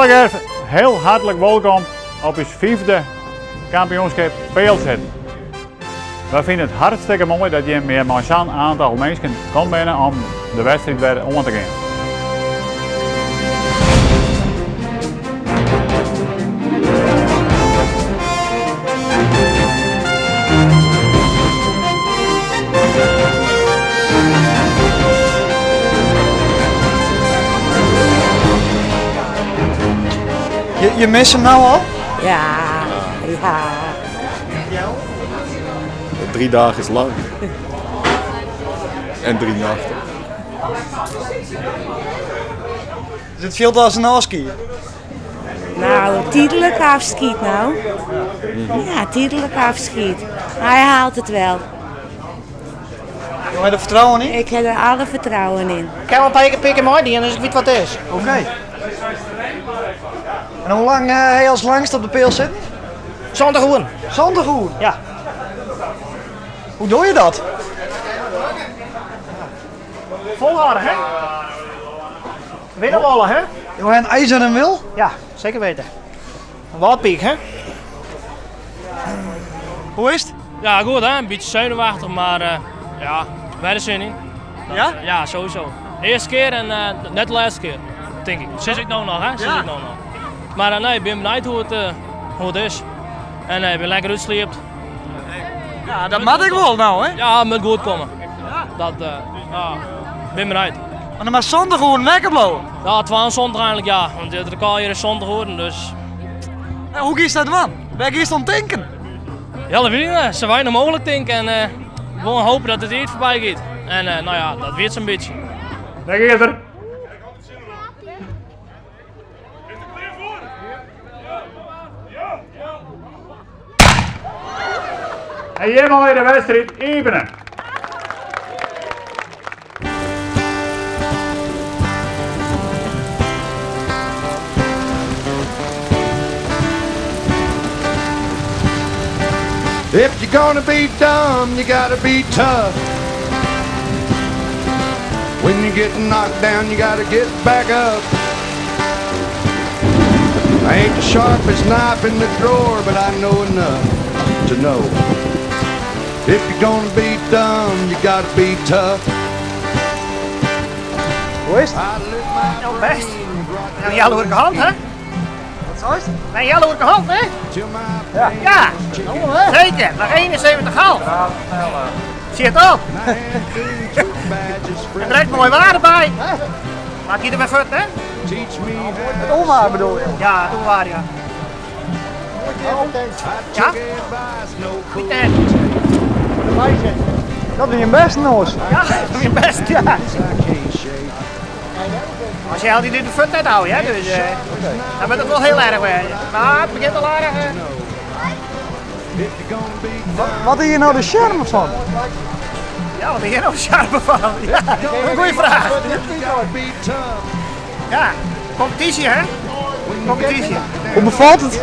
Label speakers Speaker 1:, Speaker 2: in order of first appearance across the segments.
Speaker 1: Allegear heel hartlik wolkom op ús fyfde kampioenskip pealsitten. Wy fine it hartstikke moai dat jim mear mei sa'n aantal minsken kom binne om de wedstriid wer oan te gean.
Speaker 2: Je mist hem nou al?
Speaker 3: Ja, ja.
Speaker 4: 3 dagen is lang. En 3 nachten.
Speaker 2: Is it fielt as in ôfskie?
Speaker 3: Nou, tydlik afskied nou. Ja, tydlik afskied. Hij haalt het wel.
Speaker 2: Jo ha der fertrouwen yn?
Speaker 3: Ik ha der alle fertrouwen yn.
Speaker 5: Ik ha al in pear kear meidien, dus ik wit wat it is.
Speaker 2: Oké. En hoe lang ha je as langst op de peal sitten?
Speaker 5: 70 oeren.
Speaker 2: 70 oeren?
Speaker 5: Ja.
Speaker 2: Hoe doe je dat?
Speaker 5: Volhouden, hè? Winnen wollen, hè?
Speaker 2: Jo ha in ijzeren wil?
Speaker 5: Ja, zeker weten. Een wâldpyk, hè?
Speaker 2: Hoe is it?
Speaker 6: Ja, goed hè, een beetje zenuwachtig, maar ja, wij er zin in. Dat,
Speaker 2: Ja?
Speaker 6: Ja, sowieso. Eerste keer en net de laatste keer, denk ik. Zit ik nou nog, hè? Zit
Speaker 2: Ja.
Speaker 6: ik nou nog. Maar nee, ik ben benieuwd hoe het is. En ik ben lekker uitgesliept.
Speaker 2: Ja, dat moet ik wel nou, hè?
Speaker 6: Ja, het moet goed komen. Dat, ja, ben benieuwd.
Speaker 2: Maar dan maar zondag gewoon lekker blijven.
Speaker 6: Ja, 12 zondag eigenlijk, ja. Want het record hier is zondag geworden, dus...
Speaker 2: En hoe is dat man? Waar is het om denken?
Speaker 6: Ja, dat weet ik niet. Zo weinig mogelijk denken en gewoon hopen dat het hier voorbij gaat. En nou ja, dat weet zo'n beetje.
Speaker 1: Daar gaat er. En hier maar weer de wedstrijd ebenen.
Speaker 7: If you're going to be dumb, you got to be tough. When you get knocked down, you got to get back up. I ain't the sharpest knife in the drawer, but I know enough to know. If you're going to be dumb, you got to be tough.
Speaker 2: Hoe is het?
Speaker 7: I live my
Speaker 5: Nou, best.
Speaker 7: brain
Speaker 5: En een jaloerlijke hand, hè?
Speaker 2: Wat zei het?
Speaker 5: Een jaloerlijke hand, hè?
Speaker 7: till my
Speaker 2: Ja.
Speaker 5: Ja, zeker. Nog 71,5. Zit op. En direct mooi waarde bij. Maak je er maar voet, hè?
Speaker 7: Teach me
Speaker 2: Het onwaar bedoel je?
Speaker 5: Ja, het onwaar, ja. Ja? Goed, hè?
Speaker 2: Dat is je best, Noos.
Speaker 5: Ja, dat is je best, ja. Als je altijd de voet net houdt, hè, dus dan wordt het wel heel erg weer. Maar het begint al aardig.
Speaker 2: Wat is hier nou de charme van?
Speaker 5: Ja, wat is hier nou de charme van? Ja, een goeie vraag. Ja, competitie, hè? Competitie.
Speaker 2: Hoe bevalt het?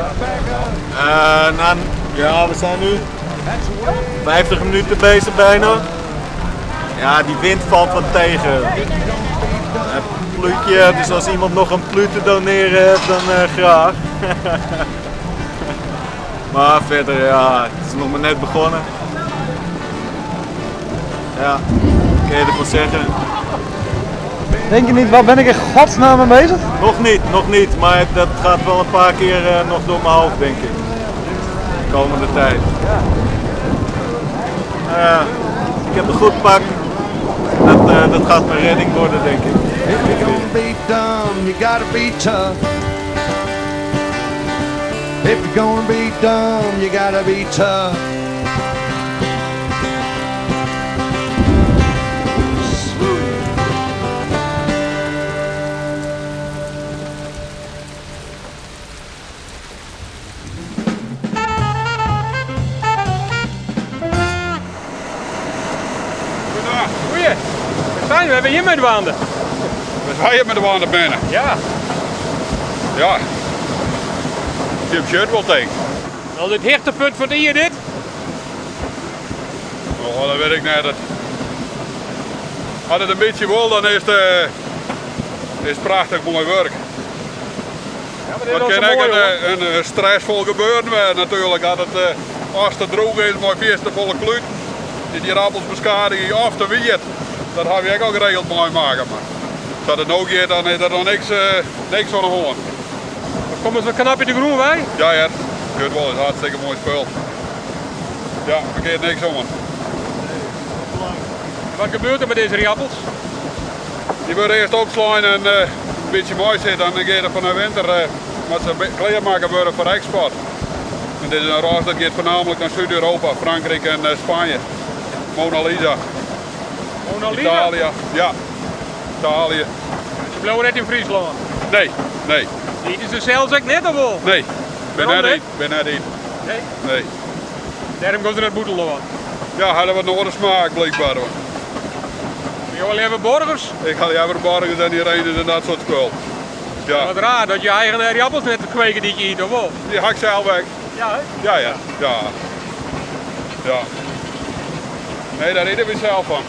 Speaker 4: Nou, ja, we zijn nu 50 minuten bezig bijna. Ja, die wind valt wat tegen. Een pluutje, dus als iemand nog een pluut te doneren heeft, dan graag. Maar verder, ja, het is nog maar net begonnen. Ja, wat kan je ervan zeggen?
Speaker 2: Denk je niet, waar ben ik in godsnaam mee bezig?
Speaker 4: Nog niet, nog niet, maar dat gaat wel een paar keer nog door mijn hoofd, denk ik. De komende tijd. Ik heb een goed pak. Dat gaat mijn redding worden, denk ik.
Speaker 7: If you're going to be dumb, you got to be tough. If you're going to be dumb, you got to be tough.
Speaker 8: Goeie. Fijn, we hebben hier met de wanden.
Speaker 9: We zijn hier met de wanden binnen.
Speaker 8: Ja.
Speaker 9: Ja. Ik heb shirt wel tegen.
Speaker 8: Wel dit hichtepunt voor het hier dit?
Speaker 9: Oh, dat weet ik niet. Dat... Als het een beetje wil, dan is het prachtig mooi werk. Dat kin ek in stressfol gebeuren wêze natuerlik, as it as te drûch is mei fierste folle kluten dy't dy ierdappels beskadigje of te wiet. Dat hawwe wy ek al geregeld meimakke, mar sa't it no giet dan is der noch niks niks oan de hân.
Speaker 8: Komme se knap út de grûn wei?
Speaker 9: Ja hear, giet wol, is hartstikke moai spul. Ja, ferkeard niks oan.
Speaker 8: Wat gebeurt der mei dizze ierdappels?
Speaker 9: Dy wurde earst opslein en in bytsje meisit en dan gean se fan de winter moat se klearmakke wurde foar eksport. En dit is in ras dat giet foarnaamlik nei Súd-Europa, Frankryk en Spanje. Mona Lisa.
Speaker 8: Mona Lisa?
Speaker 9: Italië, ja. Italië.
Speaker 8: Se bliuwe net yn Fryslân?
Speaker 9: Nee, nee.
Speaker 8: Ite se sels ek net of wol?
Speaker 9: Nee, bin net iten. Bin net iten.
Speaker 8: Nee?
Speaker 9: Nee.
Speaker 8: Dêrom gean se nei it bûtenlân?
Speaker 9: Ja, ha wat in oare smaak blykber.
Speaker 8: Jo leaver Borgers?
Speaker 9: Ik ha leaver Borgers en Irenes en dat soart spul. Ja.
Speaker 8: Wat raar dat je eigen ierdappels net kweke dy't je ite, of wol?
Speaker 9: Dy ha ik sels ek.
Speaker 8: Ja, hè?
Speaker 9: Ja, ja. Ja. Ja. Nee, dêr ite wy sels fan.